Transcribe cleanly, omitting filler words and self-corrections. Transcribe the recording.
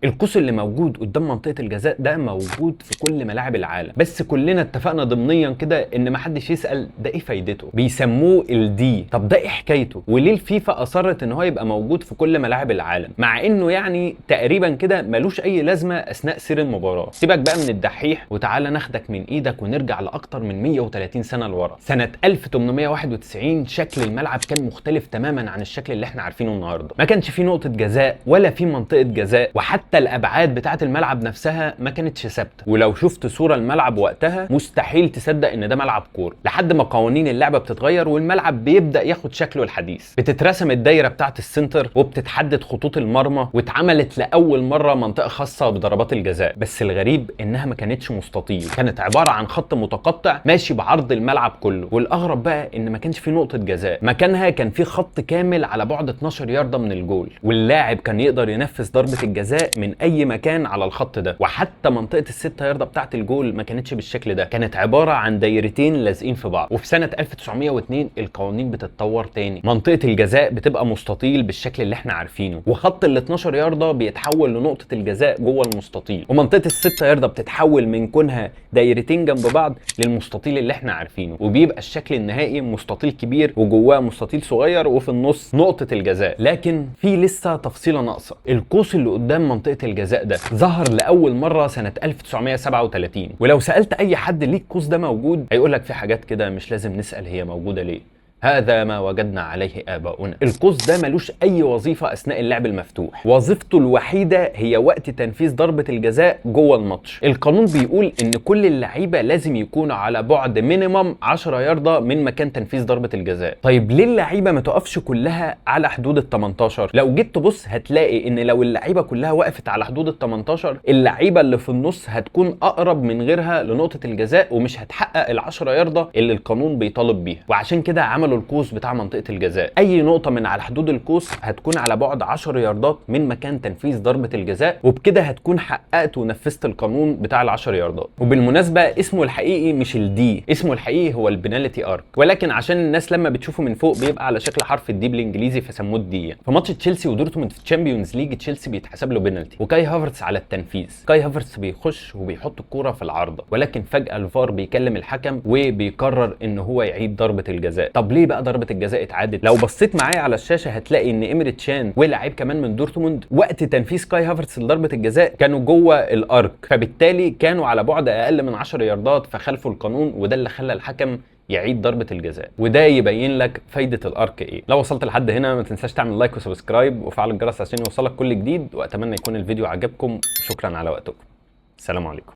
القوس اللي موجود قدام منطقة الجزاء ده موجود في كل ملاعب العالم، بس كلنا اتفقنا ضمنيا كده ان محدش يسأل ده ايه فايدته. بيسموه ال D. طب ده ايه حكايته؟ وليه الفيفا اصرت ان هو يبقى موجود في كل ملاعب العالم مع انه يعني تقريبا كده ملوش اي لازمه اثناء سير المباراة؟ سيبك بقى من الدحيح وتعالى ناخدك من ايدك ونرجع لاكتر من 130 سنة لورا. سنة 1891 شكل الملعب كان مختلف تماما عن الشكل اللي احنا عارفينه النهارده. ما كانش فيه نقطة جزاء ولا فيه منطقة جزاء، وحتى الابعاد بتاعه الملعب نفسها ما كانتش ثابتة. ولو شفت صوره الملعب وقتها مستحيل تصدق ان ده ملعب كورة، لحد ما قوانين اللعبة بتتغير والملعب بيبدا ياخد شكله الحديث. بتترسم الدايرة بتاعه ال center وبتتحدد خطوط المرمى، واتعملت لاول مرة منطقة خاصة بضربات الجزاء. بس الغريب انها ما كانتش مستطيل، كانت عبارة عن خط متقطع ماشي بعرض الملعب كله. والاغرب بقى ان ما كانش في نقطة جزاء، مكانها كان في خط كامل على بعد 12 يارده من الجول، واللاعب كان يقدر ينفذ ضربه الجزاء من اي مكان على الخط ده. وحتى منطقة الستة يارده بتاعه الجول ما كانتش بالشكل ده، كانت عبارة عن دايرتين لازقين في بعض. وفي سنة 1902 القوانين بتتطور تاني، منطقة الجزاء بتبقى مستطيل بالشكل اللي احنا عارفينه، وخط ال 12 يارده بيتحول لنقطة الجزاء جوه المستطيل، ومنطقة الستة يارده بتتحول من كونها دايرتين جنب بعض للمستطيل اللي احنا عارفينه، وبيبقى الشكل النهائي مستطيل كبير وجواه مستطيل صغير وفي النص نقطة الجزاء. لكن في لسه تفصيله ناقصه، القوس اللي قدام منطقة الجزاء ده ظهر لاول مرة سنة 1937، ولو سالت اي حد ليه القوس ده موجود هيقول لك في حاجات كده مش لازم نسال هي موجودة ليه، هذا ما وجدنا عليه آباؤنا. القوس ده ملوش أي وظيفة أثناء اللعب المفتوح، وظيفته الوحيدة هي وقت تنفيذ ضربة الجزاء جوه الماتش. القانون بيقول إن كل اللعيبة لازم يكونوا على بعد minimum 10 ياردة من مكان تنفيذ ضربة الجزاء. طيب ليه اللعيبة ما تقفش كلها على حدود ال 18؟ لو جيت تبص هتلاقي إن لو اللعيبة كلها وقفت على حدود ال 18، اللعيبة اللي في النص هتكون أقرب من غيرها لنقطة الجزاء ومش هتحقق ال 10 ياردة اللي القانون بيطالب بيها. وعشان كده عملوا القوس بتاع منطقة الجزاء، اي نقطة من على حدود القوس هتكون على بعد 10 ياردات من مكان تنفيذ ضربه الجزاء، وبكده هتكون حققت ونفذت القانون بتاع ال 10 ياردات. وبالمناسبة اسمه الحقيقي مش ال D، اسمه الحقيقي هو ال penalty arc، ولكن عشان الناس لما بتشوفه من فوق بيبقى على شكل حرف ال D بالانجليزي فسموه ال D. في ماتش تشيلسي ودورتموند في ال Champions League تشيلسي بيتحسب له بينالتي، وكاي هافرتس على التنفيذ. كاي هافرتس بيخش وبيحط الكورة في العارضة، ولكن فجاة الفار بيكلم الحكم وبيقرر ان هو يعيد ضربه الجزاء. طب ليه بقى ضربه الجزاء اتعادت؟ لو بصيت معايا على الشاشة هتلاقي ان ايمري تشان ولاعيب كمان من دورتموند وقت تنفيذ كاي هافرتس لضربه الجزاء كانوا جوه ال arc، فبالتالي كانوا على بعد اقل من 10 ياردات، فخالفوا القانون، وده اللي خلى الحكم يعيد ضربه الجزاء. وده يبين لك فايده ال arc ايه. لو وصلت لحد هنا ما تنساش تعمل like و subscribe وفعل الجرس عشان يوصلك كل جديد، واتمنى يكون الفيديو عجبكم، وشكرا على وقتكم. السلام عليكم.